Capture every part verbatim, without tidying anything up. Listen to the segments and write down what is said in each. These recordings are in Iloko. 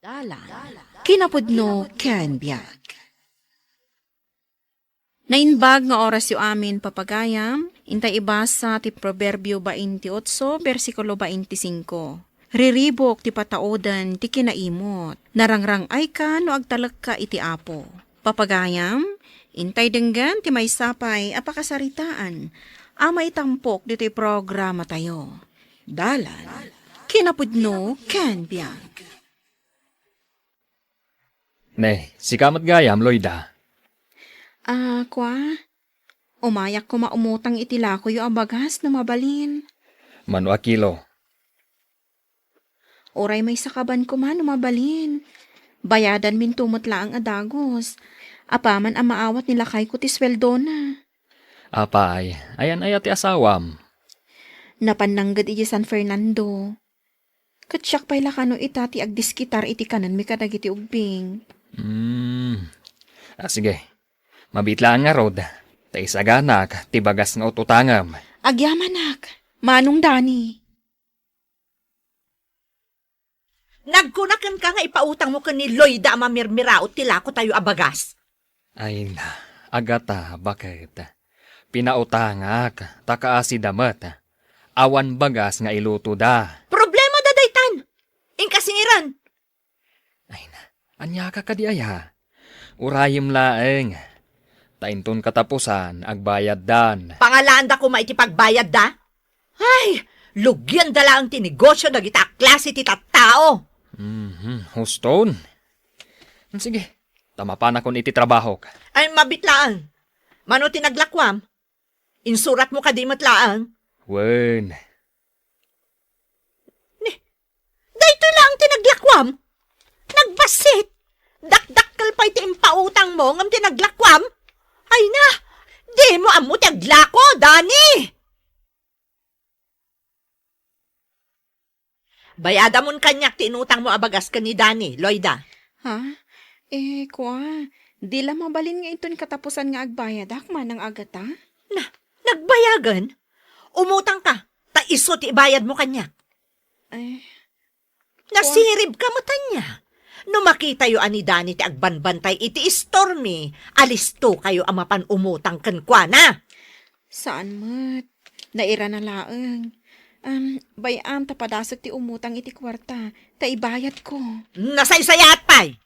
Dalan, kinapudno ken biag. Naimbag nga orasyo amin, papagayam, intay ibasa ti Proverbio baintiotso, bersikulo baintisingko. Riribuk ti patauden ti kinaimut. Narangrang-ayka no agtalekka iti Apo. Papagayam, intay denggen ti maysa pay a pakasaritaan a maitampok ditoy programatayo. Dalan, kinapudno ken biag. Ne, sika met gayam, Loida. Ah, kua? Umayak koma umutang iti lakoyo a bagas no mabalin. Mano a kilo? Uray maysakaban koma no mabalin. Bayadanminto met laeng a dagus. Apaman a maawat ni lakayko ti sueldona. Apay, ayan aya ti asawam? Napan nangged iti San Fernando. Ket siak pay la kano ita ti agdiskitar iti kanenmi kadagiti ubbing. Hmm. Ah, sige. Mabiit laeng ngarud, ta isaganak ti bagas nga ut-utangem. Agyamanak, Manong Dani. Nagkuna kenka nga ipautangmo ken ni Loida a mamirmiraot ti lakotayo a bagas. Ay na, Agata, baket? Pinautangak, ta kaasida met. Awan bagas nga ilutoda. Problema da daytan. Inka singiran. Ay na, ania ka kadi aya? Urayem laeng. Ta inton katapusan, agbayaddan. Pangalaanda koma iti pagbayadda? Ay, lugianda laeng ti negosio dagita a klase ti tattao. Mhm, huston. Sige, ta mapanakon iti trabahok. Ay, mabitlaan. Mano ti naglakuam? Insuratmo kadi met laeng? Wen. Ni, daytoy laeng ti naglakuam? Nagbassit! Dakdakkel pay ti impautangmo ngem ti naglakuam? Ay na, dimo ammo ti aglako, Dani! Bayadamon kaniak ti inutangmo a bagas ken ni Dani, Loida. Ha? Eh, kua, di la mabalin nga inton katapusan nga agbayadak, Manang Agata? Na, nagbayagen? Umutangka, ta isu ti ibayadmo kaniak. Eh, kua- Nasiribka met ania. No makitayo a ni Dani ti agbanbantay iti istormi, alistokayo a mapan umutang kenkuana. Saan met. Nairana laeng. Am, bay-am ta padasek ti umutang iti kuarta, ta ibayadko. Nasaysayaat pay!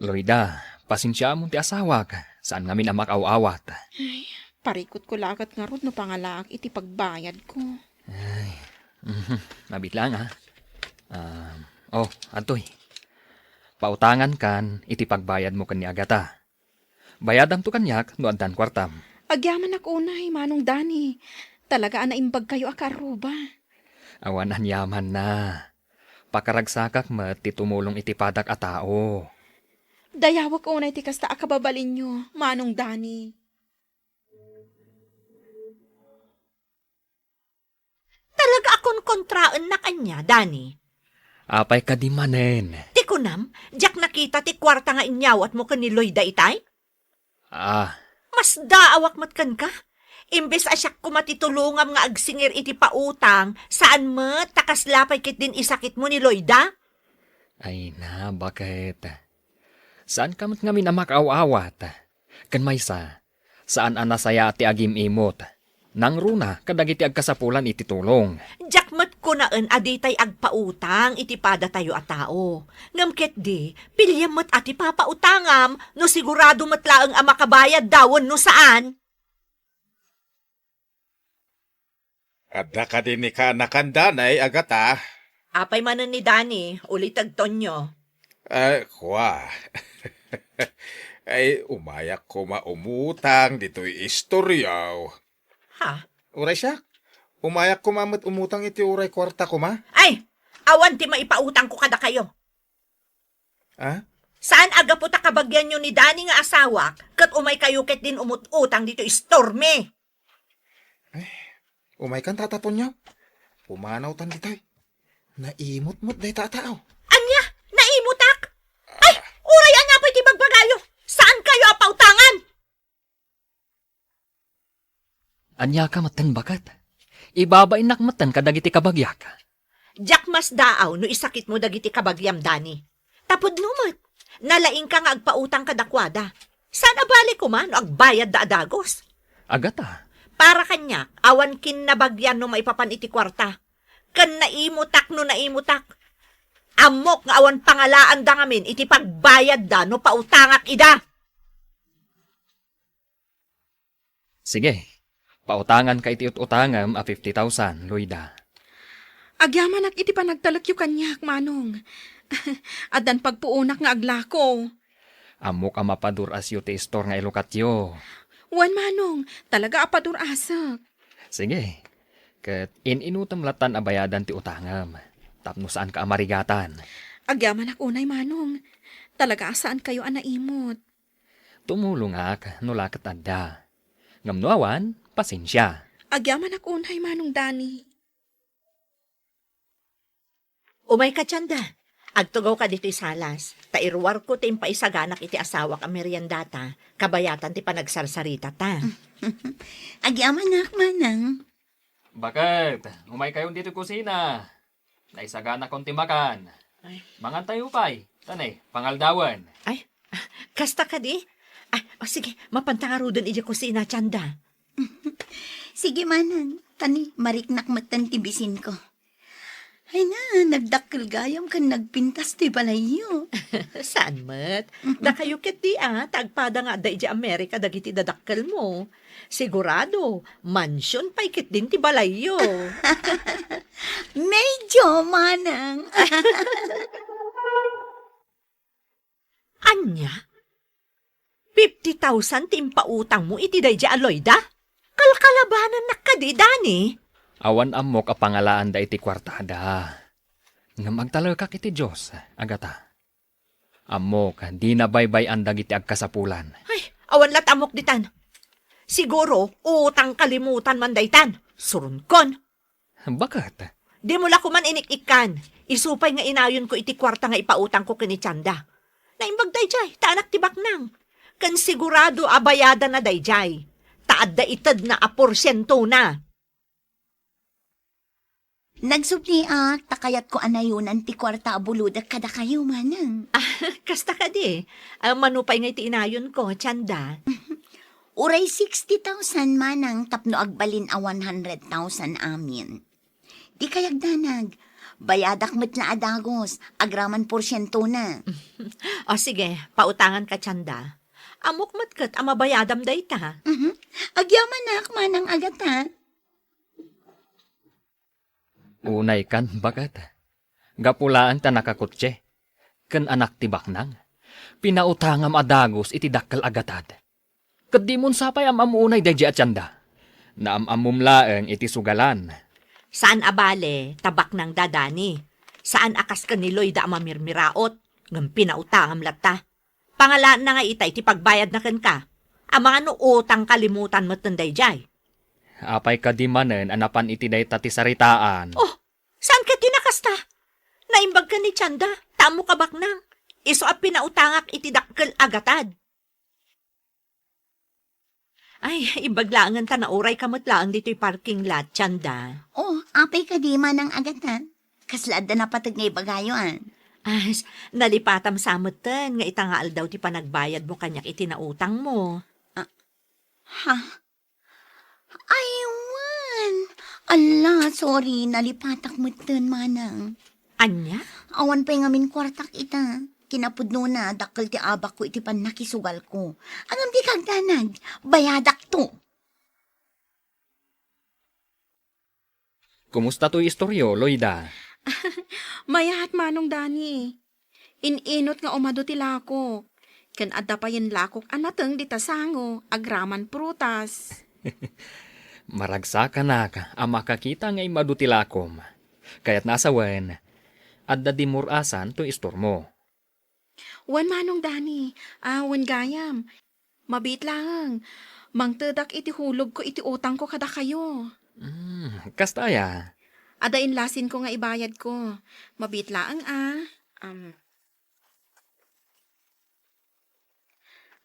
Loida, pasensiaamon ti asawak. Saan ngamin a makaaw-awat. Ay, parikutko la ket ngarud no pangalaak iti pagbayadko. Ay, mhm, mabit laeng, a. Ah, oh, adtoy. Pautangankan iti pagbayadmo ken ni Agata. Bayadamto kaniak no addan kuartam. Agyamanak unay, Manong Dani. Talaga a naimbagkayo a kaarruba. Awan aniamanna. Pakaragsakak met ti tumulong iti padak a tao. Dayawek unay ti kasta a kababalinyo, Manong Dani. Talaga a konkontraennak ania, Dani? Apay kadi manen? Ti kunam, diak nakita ti kuarta nga inyawatmo ken ni Loida itay? Ah. Masdaawak met kenka. Imbes a siak koma ti tulongam nga agsingir iti pautang, saan met ta kasla pay ketdin isakitmo ni Loida? Ay na, baket? Saanka met ngamin a makaaw-awat. Ken maysa, saan a nasayaat ti agim-imot. Nangruna kadagiti agkasapulan iti tulong. Diak met kunaen a ditay agpautang iti padatayo a tao. Ngem ketdi, piliem met a ti papautangam no sigurado met laeng a makabayadda wenno saan. Adda kadi ni kaanakan, Danay, Agata? Apay manen ni Dani, ulitegtonyo. Ay, kua. Ay, umayak koma umutang ditoy istoryaw. Ha? Uray siak, umayak koma met umutang iti uray kuarta koma. Ay, awan ti maipautangko kadakayo. Ah? Saan a gapu ta kabagianyo ni Dani nga asawak, ket umaykayo ketdin umut-utang ditoy istormi. Ay, umaykan, Tata Tonyo. Pumanawtan ditoy. Naimutmot dayta a tao. Ania? Naimutak? Ay, uray ania pay ti bagbagayo? Saankayo a pautangan? Ania ka metten, baket? Ibabainnak metten kadagiti kabagiak. Diak masdaaw no isakitmo dagiti kabagiam, Dani. Tapudno met, nalaingka nga agpautang kadakuada. Saan a bale koma no agbayadda a dagus? Agata. Para kaniak, awan kinnabagian no maipapan iti kuarta. Ken naimutak no naimutak. Ammok nga awan pangalaanda ngamin iti pagbayadda no pautangak ida. Sige, pautanganka iti ut-utangem a fifty thousand, Loida. Agyamanak iti panagtalekyo kaniak, Manong. Addan pagpuonak nga aglako. Ammok a mapadur-asyo ti istor nga ilukatyo. Wen, Manong, talaga a padur-asek. Sige, ket in-inutem lattan a bayadan ti utangem, tapno saanka a marigatan. Agyamanak unay, Manong. Talaga a saankayo a naimut. Tumulongak no la ket adda. Ngem no awan, pasensia. Agyamanak unay, Manong Dani. Umayka, Tienda. Agtugawka ditoy salas, ta iruarko ti impaisaganak iti asawak a meriendata, kabayatan ti panagsarsaritata. Agyamanak, Manang. Baket, umaykayon ditoy kusina. Naisaganakon ti makan. Ay. Mangantayo pay. Tanay, pangaldawen. Ay, ah, kasta kadi? Ah, o sige, mapanta ngaruden idiay kusina, Tienda. Sige, Manang. Tani, mariknak metten ti bisinko. Ay na, nagdakkel gayam ken nagpintas ti balayyo. Saan met? Dakayo ketdi a, ta agpada nga adda idiay Amerika dagiti dadakkelmo. Sigurado, mansion pay ketdin ti balayyo. Medyo, Manang. Ania? Fifty thousand ti impautangmo iti daydiay a Loida? Kalkalabanannak kadi, Dani? Awan ammok a pangalaanda iti kuartada. Ngem agtalekak iti Dios, Agata. Ammok, dina baybay-an dagiti agkasapulan. Ay, awan la't ammok ditan. Siguro, utang kalimutan man daytan. Suronkon. Baket? Dimo la koman inik-ikkan. Isu pay nga inayonko iti kuarta nga ipautangko ken ni Tienda. Naimbag daydiay, ta anak ti baknang. Ken sigurado a bayadanna daydiay. Ta adda itedna a porsientona. Nagsubliak, ta kayatko a nayonan ti kuarta a bulodek kadakayo, Manang. Ah, kasta kadi. Ah, mano pay nga iti inayonko, Tienda? Uray sixty thousand, Manang, tapno agbalin a one hundred thousand amin. Di kayat danag. Bayadak met la a dagus, agraman porsientona. O sige, pautanganka, Tienda. Ammok met ket a mabayadam dayta. Mhm. Agyamanak, Manang Agata. Unaykan, baket. Gapu laeng ta nakakotse ken anak ti baknang, pinautangam a dagus iti dakkel a gatad. Ket dimon sapay am-ammo unay daydiay a Tienda. Naam-ammom laeng iti sugalan. Saan a bale ta baknangda, Dani. Saan a kas ken ni Loida a mamirmiraot, ngem pinautangam latta. Pangalaanna nga itay ti pagbayadna kenka. Amangan no utang kalimutan metten daydiay. Apay kadi manen a napan iti dayta ti saritaan? Oh, saan ket ti nakasta? Naimbag ken ni Tienda, ta ammok a baknang. Isu a pinautangak iti dakkel a gatad. Ay, imbag laengen ta naurayka met laeng ditoy parking lot, Tienda. Oh, apay kadi, Manang Agata? Kasla adda napateg nga ibagayo, a? As, nalipatam sa metten nga ita nga aldaw ti panagbayadmo kaniak iti nautangmo. Ah, ha? Ay, wen. Ala, sorry, nalipatak metten, Manang. Ania? Awan pay ngamin kuartak ita. Kinapudnona, dakkel ti abakko iti pannakisugalko. Ngem dika agdanag, bayadakto. Kumusta toy istoryo, Loida? Mayat, Manong Dani. In-inut nga umadu ti lakok. Ken adda payen lakok a nateng dita sango, agraman prutas. Maragsakanak a makakita nga immadu ti lakom. Kayatna a sawen, adda dimur-asan toy istormo. Wen, Manong Dani, a, wen gayam. Mabiit laeng. Mangtedak iti hulogko iti utangko kadakayo. Hmm, kasta aya? Adda inlasinko nga ibayadko. Mabiit laeng, a. Am.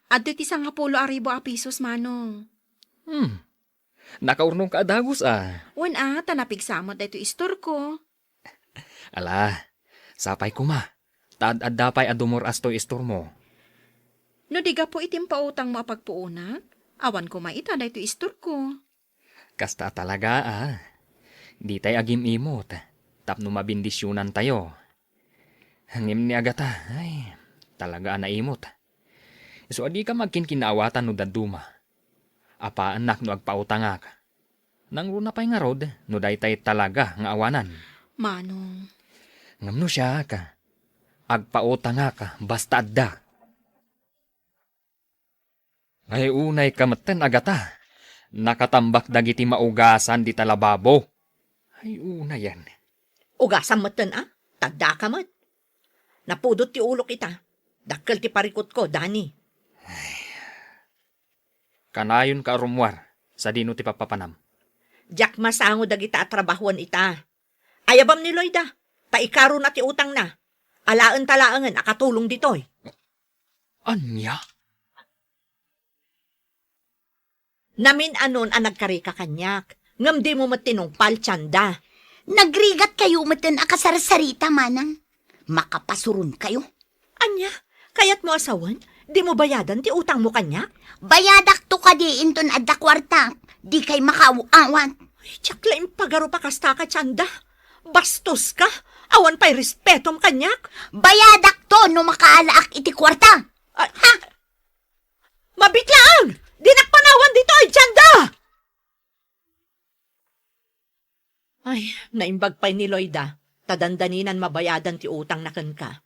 Adtoy ti sangapulo a ribu a pisos, Manong. Hmm. Nakaurnongka a dagus, a. Wen, a, ta napigsa met daytoy istorko. Ala, sapay koma. Ta ad-adda pay a dumur-as toy istormo. No di gapu iti impautangmo a pagpuonak, awan koma ita daytoy istorko. Kasta a talaga, a. Ditay agim-imot, tapno mabendisionantayo. Ngem ni Agata, ay, talaga a naimot. Isu a dika agkinkinnaawatan no dadduma. Apaannak no agpautangak. Nangruna pay ngarud no daytay talaga nga awanan. Manong. Ngem no siak, agpautangak basta adda. Ay, unayka metten, Agata. Nakatambak dagiti maugasan dita lababo. Ay, unayen. Ugasam metten, a? Ta addaka met. Napudot ti ulok ita. Dakkel ti parikutko, Dani. Kanayonka a rummuar, sadino ti pappapanam? Diak masango dagita a trabahoen ita. Ayabam ni Loida, ta ikaruna ti utangna. Alaenta laengen a katulong ditoy. Ania? Namin-anon a nagkarika kaniak, ngem dimo met tinungpal, Tienda. Nagrigatkayo metten a kasarsarita, manang. Makapasuronkayo. Ania? Kayatmo a sawen? Dimo bayadan ti utangmo kaniak? Bayadakto kadi inton adda kuartak. Dikay makaaw-awat. Ay, diak la impagarup a kastaka, Tienda. Bastoska. Awan pay respetom kaniak. Bayadakto no makaalaak iti kuarta. Ay, ha? Mabiit laeng! Dinak panawan ditoy, Tienda! Ay, naimbag pay ni Loida, ta dandaninan mabayadan ti utangna kenka.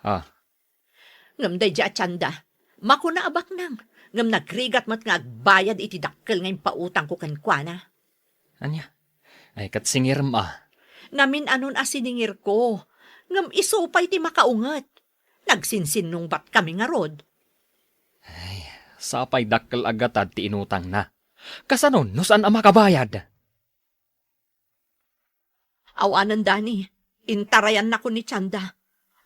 Ah. Ngem daydi a Tienda, makuna a baknang, ngem nagrigat met nga agbayad iti dakkel nga impautangko kenkuana. Ania? Ay, ket singirem a. Namin-anon a siningirko, ngem isu pay ti makaunget. Nagsinsinnungbatkami ngarud. Ay, sapay dakkel a gatad ti inutangna. Kasano no saan a makabayad? Awanen, Dani, intarayannako ni Tienda.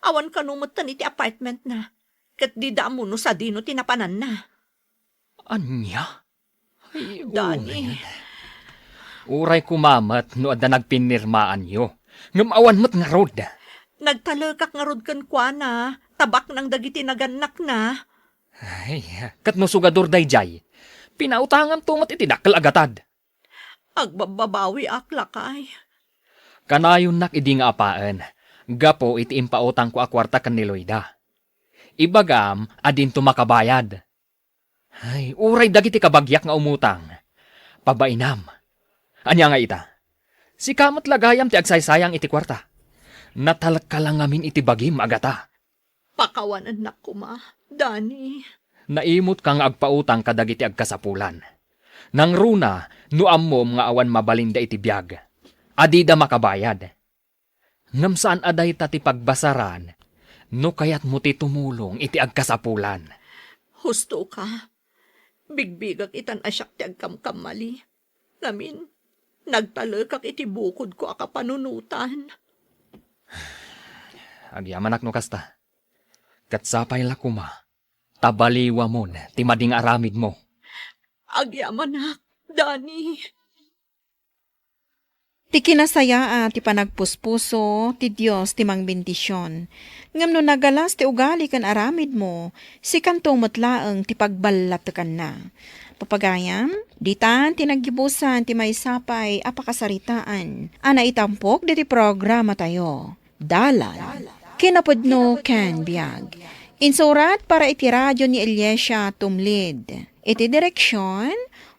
Awan kano metten iti apartmentna, ket dida ammo no sadino ti napananna. Ania? Ay, Dani. Uray, uray koma met no adda nagpinnirmaanyo, ngem awan met ngarud. Nagtalekak ngarud kenkuana, ta baknang dagiti nagannakna. Ay, ket no sugador daydiay, pinautanganto met iti dakkel a gatad. Agbabbabawiak, lakay. Kanayonnak idi nga apaen, gapu iti impautangko a kuarta ken ni Loida. Ibagam a dinto makabayad. Ay, uray dagiti kabagiak nga umutang. Pabainam. Ania nga ita? Sika met la gayam ti agsaysayang iti kuarta. Natalekka la ngamin iti bagim, Agata. Pakawanennak koma, Dani. Naimotka nga agpautang kadagiti agkasapulan. Nangruna, no ammom nga awan mabalinda iti biag, a dida makabayad. Ngem saan a dayta ti pagbasaran no kayatmo ti tumulong iti agkasapulan. Husto ka. Bigbigak itan a siak ti agkamkamali. Ngamin, nagtalekak iti bukodko a kapanunotan. Agyamanak no kasta. Ket sapay la koma, ta baliwamon ti madi nga aramidmo. Agyamanak, Dani. Ti kinasayaat ti panagpuspuso, ti Dios ti mangbendision. Ngem no nagalas ti ugali ken aramidmo, sikanto met laeng ti pagballatekanna. Papagayam, ditan ti naggibusan ti maysa pay a pakasaritaan a naitampok diti programatayo. Dalan, kinapudno ken biag. Insurat para iti radio ni Eliasia Tumlid. Iti direksion,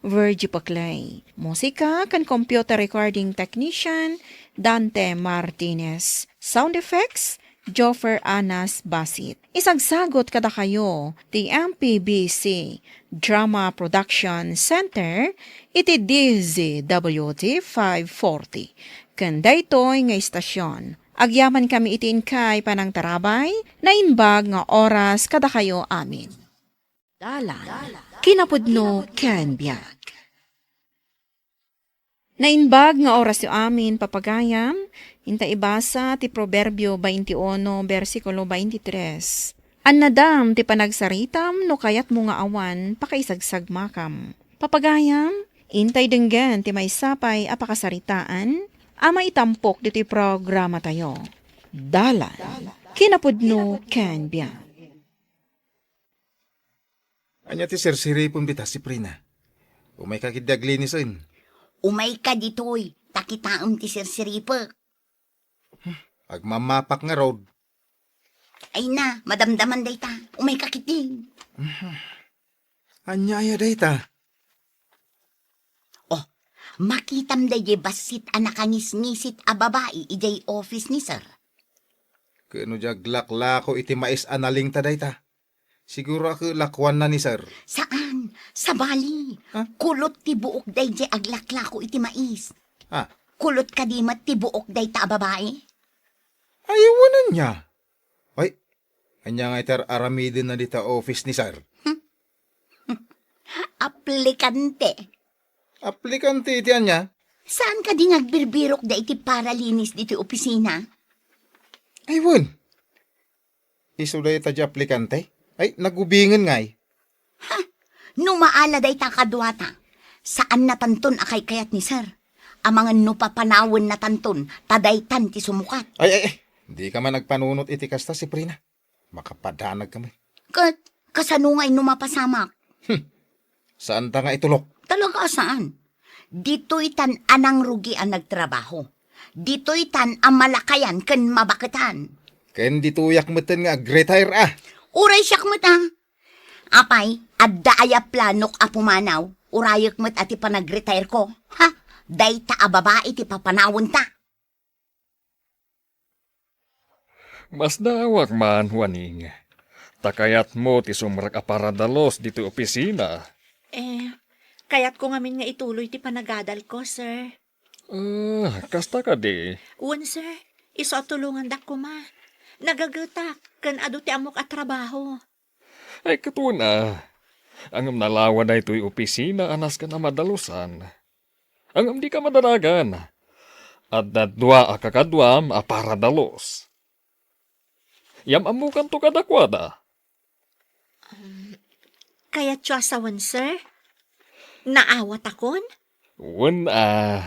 Virgie Paclay. Musika ken computer recording technician, Dante Martinez. Sound effects, Joffer Anas Basit. Isagsagot kadakayo ti M P B C Drama Production Center iti D Z W T five forty. Ken daytoy nga istasyon, agyamankami iti inkay panangtarabay, naimbag nga oras kadakayo amin. Dalan, kinapudno ken biag. Naimbag nga orasyo amin, papagayam, inta ibasa ti Proverbio twenty-one, bersikulo twenty-three. Annadam ti panagsaritam no kayatmo nga awan pakaisagsagmakam. Papagayam, intay denggen ti maysa pay a pakasaritaan, a maitampok ditoy programatayo. Dalan, kinapudno ken biag. Ania ti sirsiripem dita, Siprina? Umayka ketdi aglinisen. Umayka ditoy, ta kitaem ti sirsiripek. Agmamapak ngarud. Ay na, madamdaman dayta. Umayka ketdi. Ania aya dayta? Oh, makitam daydiay bassit a nakangisngisit a babai idiay office ni sir. Ket no di aglaklako iti mais a nalingta dayta, siguro a ket lakuanna ni sir. Saan, sabali. Ha? Kulot ti buok daydiay aglaklako iti mais. Ha? Kulot kadi met ti buok dayta a babai? Ay, wen ania? Ay, ania nga iti ar-aramidenna dita office ni sir? Aplikante. Aplikante iti ania? Saan kadi nga agbirbirok da iti paralinis ditoy opisina? Ay, wen. Isu dayta di aplikante? Ay, nagubingen ngay. Ha? No maala dayta kaduata, saannatanton a kaykayat ni sir. Amangan no papanawennatanton, ta daytan ti sumukat. Ay, ay, ay. Dika man agpanunot iti kasta, Siprina. Makapadanag kami. Ket, kasano ngay no mapasamak? Hmm. Saanta nga itulok? Talaga a saan. Ditoytan a nangrugi a nagtrabaho. Ditoytan a malakayan ken mabaketan. Ken ditoyak metten nga agretire a. Uray siak met a. Apay, adda aya planok a pumanaw? Urayek met a ti panagretireko. Ha? Dayta a babai ti papanawenta. Masdaawak man, Juaning. Ta kayatmo ti sumrek a paradalus ditoy opisina. Eh, kayatko ngamin nga ituloy ti panagadalko, sir. Ah, kasta kadi? Wen, sir. Isu a tulongandak koma. Nagagetak, ken adu ti ammok a trabaho. Ay, ket wen a. Ngem nalawa daytoy opisina a nasken a madalusan. Ngem dika madanagan. Adda dua a kakaduam a paradalus. Yam-ammokanto kadakuada. Um, kayatyo a sawen, sir? Naawatakon? Wen a.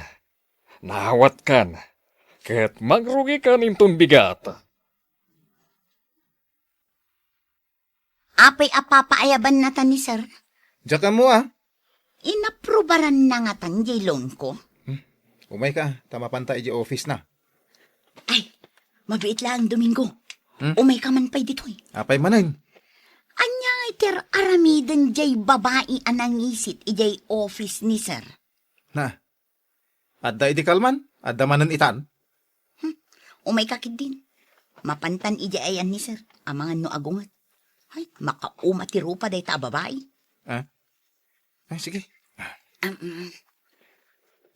Naawatkan. Ket mangrugikan inton bigat. Apay a papaayabannata ni sir? Diak ammo a. Inaprubaranna ngatan diay loan ko. Hmm. Umayka, ta mapanta idiay office na. Ay, mabiit laeng Domingo. Hmm? Umayka man pay ditoy. Apay manen? Ania nga iti ar-aramiden diay babai a nangisit idiay office ni sir? Na, adda idi kalman? Adda manen itan? Hmm. Umayka ketdin. Mapantan idiay ayan ni sir. Amangan no agunget. Ay, makauma ti rupa dayta a babai. Ah? Ay, sige. Ah. Um, mm.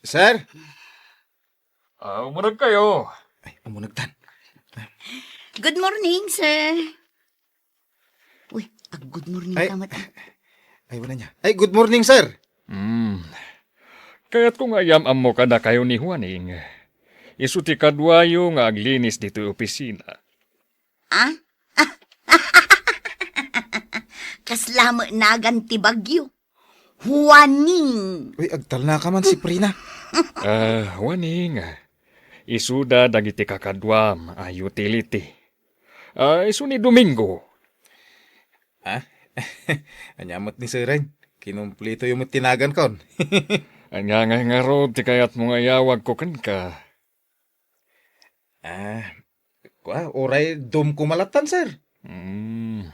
Sir? Ah, umuneg kayo. Ay, umuneg tan. Good morning, sir. Uy, ag-good morning Ay, ka met, ah. Ay, wala niya. Ay, good morning, sir. Hmm. Kayatko nga iyam-ammo kadakayo ni Juaning. Isu ti kaduayo nga aglinis ditoy opisina. Ah? Kasla met nagan ti bagyo. Juaning. Uy, agtalnaka man, Siprina. Ah, Juaning. Isuda dagiti kakaduam a utility. Ah, isu ni Domingo. Ah? Ania met ni Seren? Kinumplitoyo met ti nagankon. Ania ngay ngarud ti kayatmo nga iyawagko kenka? Ah, kua, uray dom koma lattan, sir. Hmm.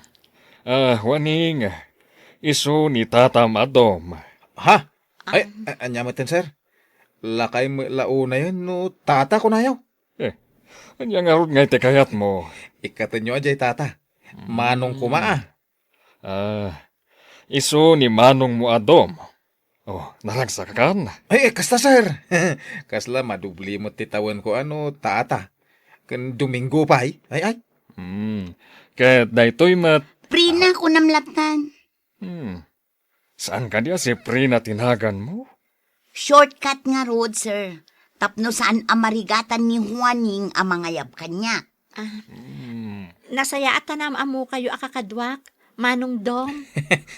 Ah, Juaning, isu ni tatam a dom. Ha? Ay, a-, ania metten, sir? Lakay met la unayen no tata kunayo? Eh, ania ngarud ngay ti kayatmo? Ikkatenyo a diay tata. Manong koma a. Ah, isu ni manongmo a dom. Oh, naragsakan? Ay, ay, kasta, sir. Kasla madubli met ti tawenko a no tata. Ken Domingo pay. Ay, ay. Hmm. Ket daytoy met. Prina, kunam lattan. Hmm. Saan kadi a Siprina ti naganmo? Shortcut ngarud, sir. Tapno saan a marigatan ni Juaning a mangayab kaniak. Ah, nasayaat a naam-ammokayo a kakaduak, Manong Dom.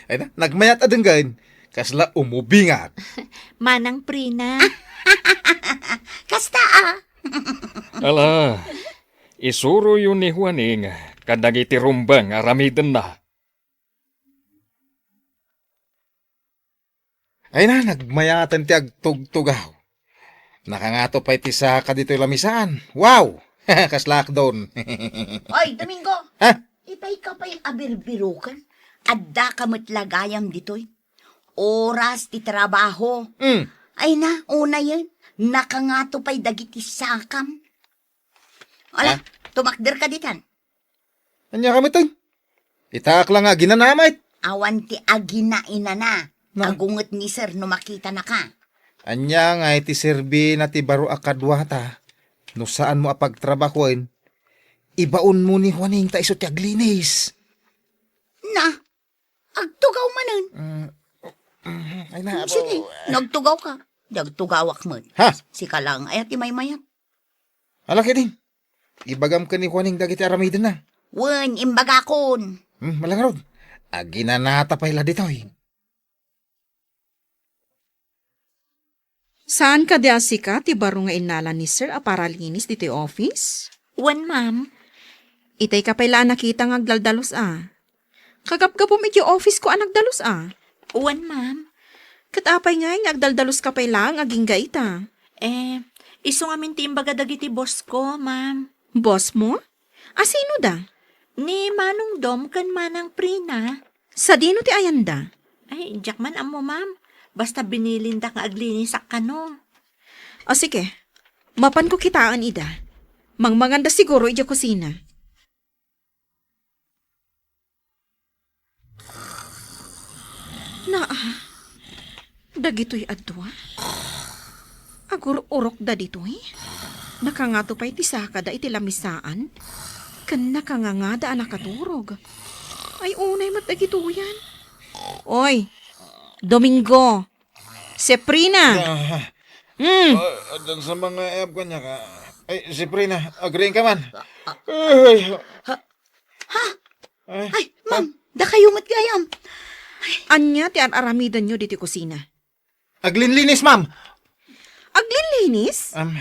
Ay na, nagmayat a denggen. Kasla umubingak. Manang Prina. Kasta, ah. Ala, isuroyo ni Juaning kadagiti rumbeng a aramidenna. Ay na, nagmayaten ti agtugtugaw. Nakangato pay ti saka ditoy lamisaan. Wow! Kasla akdon. Oy, Domingo! Ha? Itay ka pay abirbiruken. Adda ka met la gayam ditoy. Oras ti trabaho. Mm. Ay na, unayen. Nakangato pay dagiti sakam. Ala, ha? Tumakder ka ditan. Ania ka met, oy? Itaak la nga aginana met. Awan ti aginainana. Na. Agunget ni sir no makitanaka. Ania nga iti serbina ti baro a kaduata, no saanmo a pagtrabahoen, ibaonmo ni Juaning ta isu ti aglinis. Na, agtugaw manen. Mm, mm, ay na, sige, apo. Nagtugaw ka. Di agtugawak met. Ha? Sika lang, ay, ti maymayat. Ala ketdin. Ibagam ken ni Juaning dagiti aramidenna. Wen, imbagakon. Hmm, malangrod. Aginanata pay la ditoy. Saan kadi a sika ti baro nga innala ni Sir a paralinis ditoy office? Wen, ma'am. Itay ka pay la a nakita nga agdaldalus a. Kagapgapum iti office ko a nagdalus a. Wen, ma'am. Ket apay ngay nga agdaldalus ka pay laeng agingga ita? Eh, isu ngamin ti imbaga dagiti boss ko, ma'am. Boss mo? A sino da? Ni Manong Dom ken Manang Prina. Sadino ti ayanda? Ay, diak man ammo, ma'am. Basta binilinda nga aglinisak kano. O sige, mapanko kitaen ida. Mangmanganda siguro idiay kusina. Naa, dagitoy a dua. Agur-urokda ditoy. Nakangato pay ti sakada iti lamisaan. Ken nakangangada a nakaturog. Ay, unay met dagitoyan. Oy, Domingo, Seprina! Ah, Hmm. Ah, addan sa mga ayab kaniak, ah. Ay, Seprina, agriing ka man. Ay. Ha? Ha? Ay. Ay, ma'am, dakayo met gayam. Ania ti ar-aramidenyo ditoy kusina? Aglinlinis, ma'am. Aglinlinis? Um.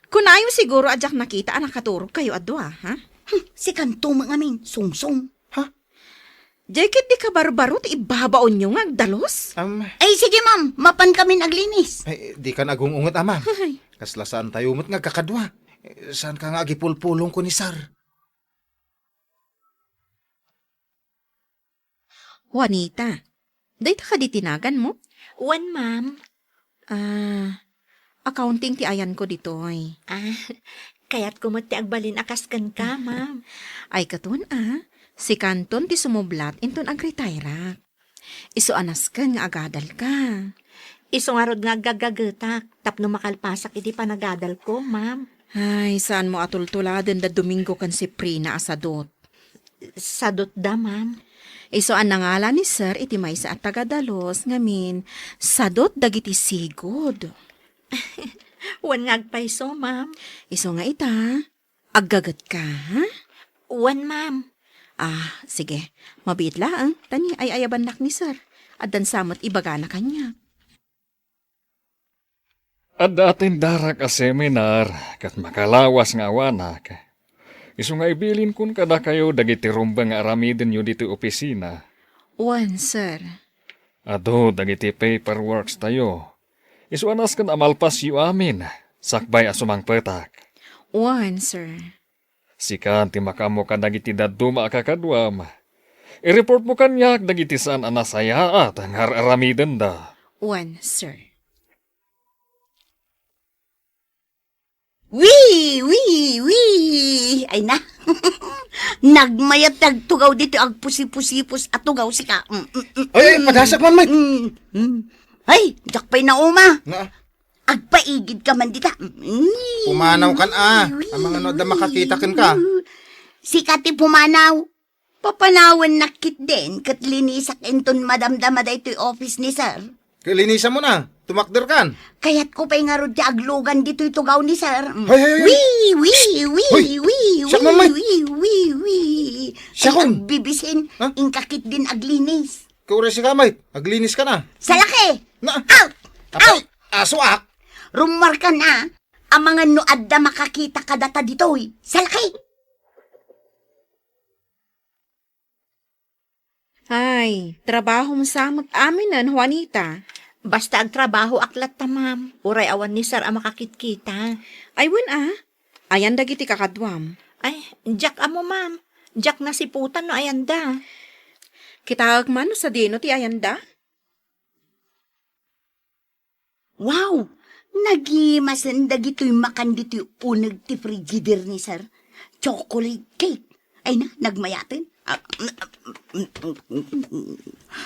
Kunayo siguro a diak nakita a nakaturog kayo a dua, ha? Hmm, sikanto met ngamin, sungsong. Ha? Diay ket di ka barbaro ti ibabaonyo nga agdalus? Am. Ay, sige, ma'am. Mapan kamin aglinis. Ay, di ka nagung-unget, a, ma'am. Ay. Kasla saan tayo met nga agkakadua. Eh, saan ka nga agipulpulong ko ni sir? Juanita, dayta kadi ti naganmo? Wen, ma'am. Ah, accounting ti ayanko ditoy. Ah, kayatko met ti agbalin a kas kenka, ma'am. Ay, katon, ah, sikanton ti sumublat inton agretairak. Isu a nasken nga agadalka. Isu ngarud nga aggagagetak tapno makalpasak iti panagadalko, ma'am. Ay, saanmo a tultuladen da Domingo ken Seprina a sadut. Sadutda, ma'am. Isu a nangala ni Sir iti maysa a tagadalus ngamin, sadut dagiti sigud. Wen nga agpayso, ma'am. Isu nga ita, aggagetka, ha? Wen, ma'am. Ah, sige. Mabiit laeng, ta ni ay-ayabannak ni Sir. Addan sa met ibagana kaniak. Adda atendarak a seminar ket makalawas nga awanak. Isu nga ibilinkon kadakayo dagiti rumbeng nga aramidenyo ditoy opisina. Wen, sir. Adu dagiti paperworks tayo. Isu a nasken a malpasyo amin, sakbay a sumangpetak. Wen, sir. Sika ti makaammo kadagiti dadduma a kakaduam. I-reportmo kaniak dagiti saan a nasayaat nga ar-aramidenda. Wen, sir. Wee! Wee! Wee! Ay na. Nagmayat ti agtugaw ditoy agpusipusipus a tugaw sika. Mm, mm, mm, Ay, ay, mm. Padasak man, Mike. Mm, mm. Ay, diak pay nauma. Nga? Agpaigid ka man dita. Mm. Pumanaw kan, a. Amangano adda makakita kenka. Sika ti pumanaw. Papanawennak ketdin ket linisak inton madamdama daytoy office ni sir. Ket linisamon a, tumakder kan. Kayatko pay ngarud ti aglugan ditoy tugaw ni sir. Mm. Hay, hay, hay. Wee, wee, wee, Hoy, wee, siak wee, man, Mike. Wee, wee, wee. Siakon. Ay, agbibisin, Ha? Inka ketdin aglinis. Kauri sika, Mike. Aglinis ka na. Salaki! Na. Out! Apay, Out! Asuak. Rummuarkan a, amangan no adda makakita kadata ditoy. Salaki! Ay, trabahom sa met aminen, Juanita. Basta agtrabahoak latta, ma'am. Uray awan ni sir a makakitkita. Ay, wen a. Ayan dagiti kakaduam. Ay, diak ammo, ma'am. Diak nasiputan no ayanda. Kitaek man no sadino ti ayanda? Wow! Nagimasen dagitoy makan ditoy uneg ti frigider ni sir. Chocolate cake. Ay na, nagmayaten. Ah,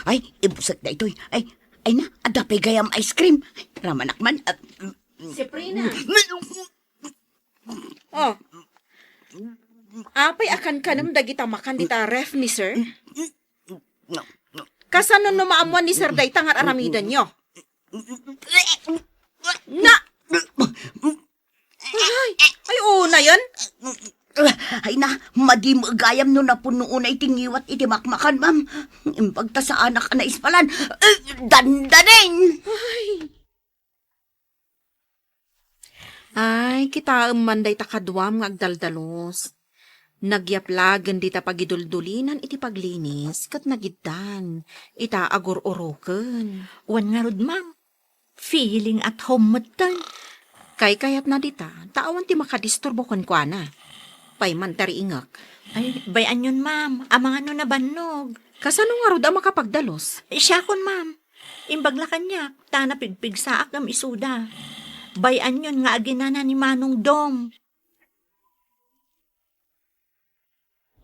ay, ibusek daytoy. Ay, ay na, adda pay gayam ice cream. Ay, ramanak man. Ah, Sabrina. Oh. Apay a kankanem dagita makan dita ref ni sir? Kasano no maammuan ni sir dayta nga ar-aramidenyo? Na! Ay, ay, unayen? Ay na, madi met gayam no napuno unay ti ngiwat iti makmakan, ma'am. Imbag ta saanak a naispalan. Eh, dandanin! Ay. Ay, kitaem man dayta kaduam nga agdaldalos. Nagyaplagen dita pagiduldulinan iti paglinis ket nagiddan ita agur-uroken. Wen ngarud, ma'am, feeling at home metten. Kaykayatna dita, ta awan ti makadisturbo kenkuana. Pay man ta riingek. Ay, bay-anyon, ma'am, amangan no nabannog. Kasano ngarud a makapagdalos? Siakon, ma'am. Imbag la kaniak, ta napigpigsaak ngem isuda. Bay-anyon nga aginana ni Manong Dom.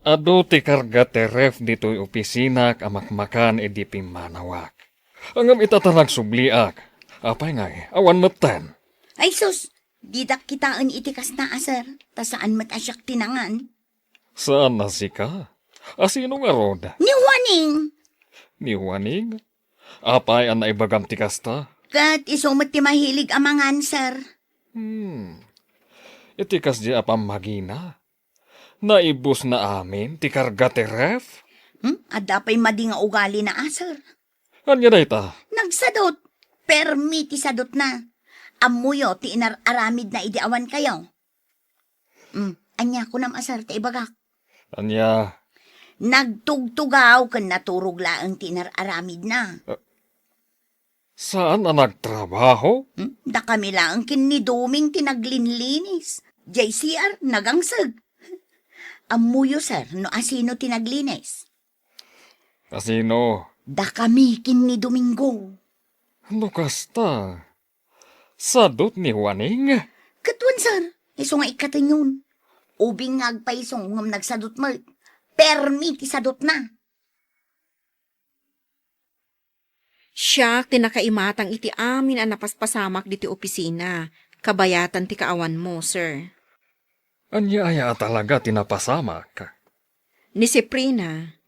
Adu ti karga ti ref ditoy opisinak a makmakan idi pimmanawak. Ngem ita ta nagsubliak. Apay ngay, awan metten. Ay sus, didak kitaen iti kasna a sir, ta saan met a siak ti nangan. Saan a sika? A sino ngarud? Ni Juaning. Ni Juaning? Apay a naibagam ti kasta? Ket isu met ti mahilig a mangan, sir. Hmm. Iti kasdi a pammagina, naibusna amin ti karga ti ref? Hmm? Adda pay madi nga ugalina a, sir. Ania dayta? Nagsadut. Permi ti sadutna. Ammoyo ti inar-aramidna idi awan kayo. Hmm, ania kunam a, sir, ti ibagak? Ania? Nagtugtugaw ken naturog laeng ti inar-aramidna. Eh, saan a nagtrabaho? Hmm, dakami laeng ken ni Doming ti naglinlinis. Diay C R, nagangseg. Ammoyo, sir, no asino ti naglinis? Asino? Dakami ken ni Domingo. No kasta, sadut ni Juaning? Ket wen, sir, isu nga ikkatenyon. Ubing nga agpayso ngem nagsadut met. Permi ti sadutna. Siak ti nakaimatang iti amin a napaspasamak diti opisina, kabayatan ti kaawanmo, sir. Ania aya a talaga ti napasamak? Ni Ciprina,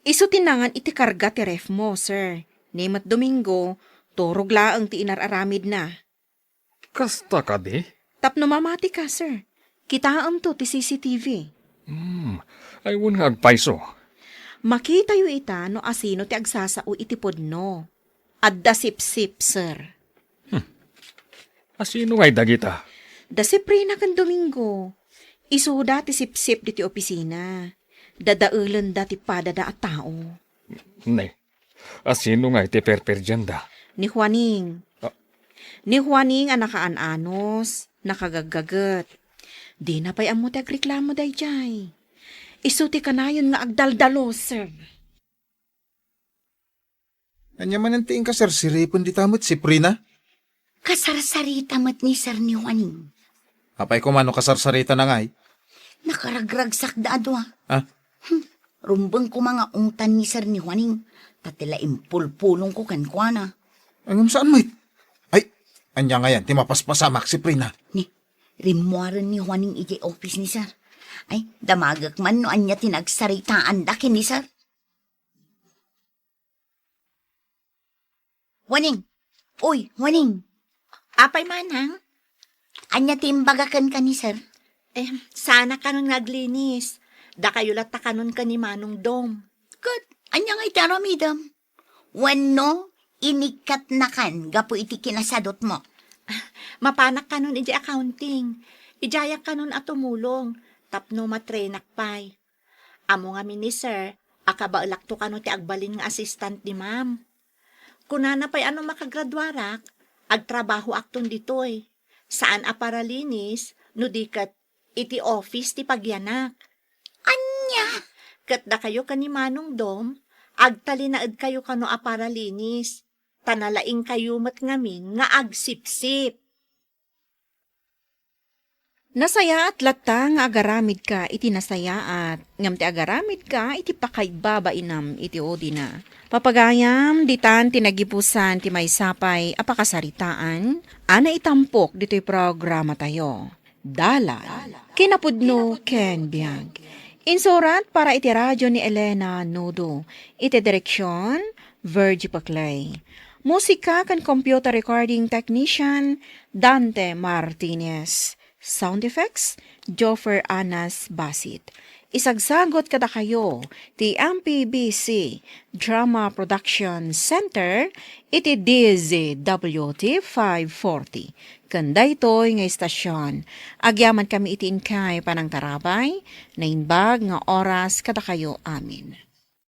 isu ti nangan iti karga ti refmo, sir. Ni met Domingo, turog laeng ti inar-aramidna. Kasta kadi? Tapno mamatika, sir. Kitaemto ti C C T V. Hmm, ay wen nga agpayso. Makitayo ita no asino ti agsasao iti pudno. Adda sipsip, sir. Hmm. Asino ngay dagita? Da Ciprina ken Domingo. Isuda ti sipsip diti opisina. Dadaelenda ti padada a tao. Ne, asino ngay ti perperdianda? Ni Juaning. Ah. Ni Juaning a nakaan-anos, nakagaggaget. Dina pay ammo ti agreklamo daydiay. Isu ti kanayon nga agdaldalos, sir. Ania manen ti inkasarsaripen dita met, Ciprina? Kasarsarita met ni Sir ni Juaning. Apay koma no kasarsaritana ngay? Nakaragragsakda a dua. Ah? Hmm, rumbeng koma nga ungtan ni Sir ni Juaning, ta ti la impulpulongko kenkuana. Ngem saan met? Ay, ania ngayan ti mapaspasamak, Ciprina? Ni, rimmuaren ni Juaning idiay office ni Sir. Ay, damagek man no ania ti nagsaritaanda ken ni Sir. Juaning! Uy, Juaning! Apay, manang? Ania ti imbaga kenka ni sir? Eh, saan a kanon nga aglinis. Dakayo latta kanon ken ni Manong Dom. Ket, ania nga iti aramidem? Wenno, inikkatnakan gapu iti kinasadutmo? Mapanak kanon iti accounting. Idiayak kanon a tumulong tapno matrainak pay. Ammo ngamin ni sir a kabaelakto kano ti agbalin nga assistant ni ma'am. Kunana pay a no makagraduarak, agtrabahoakton ditoy. Saan a paralinis, no di ket iti office ti pagyanak. Ania? Ket dakayo ken ni Manong Dom, agtalinaedkayo kano a paralinis, ta nalaingkayo met ngamin nga agsipsip. Nasayaat latta nga agaramidka iti nasayaat, ngem ti agaramidka iti pakaibabainam iti udina. Papagayam, ditan ti nagipusan ti maysa pay a pakasaritaan a naitampok ditoy programatayo. Dalan, kinapudno ken biag. Insurat para iti radio ni Elena Nudo. Iti direksyon, Virgie Paclay. Musika ken computer recording technician, Dante Martinez. Sound effects, Joffer Anas Basit. Isagsagot kadakayo ti M P B C Drama Production Center iti D Z W T five forty. Ken daytoy nga istasyon, agyamankami iti inkay panangtarabay, naimbag nga oras kadakayo amin.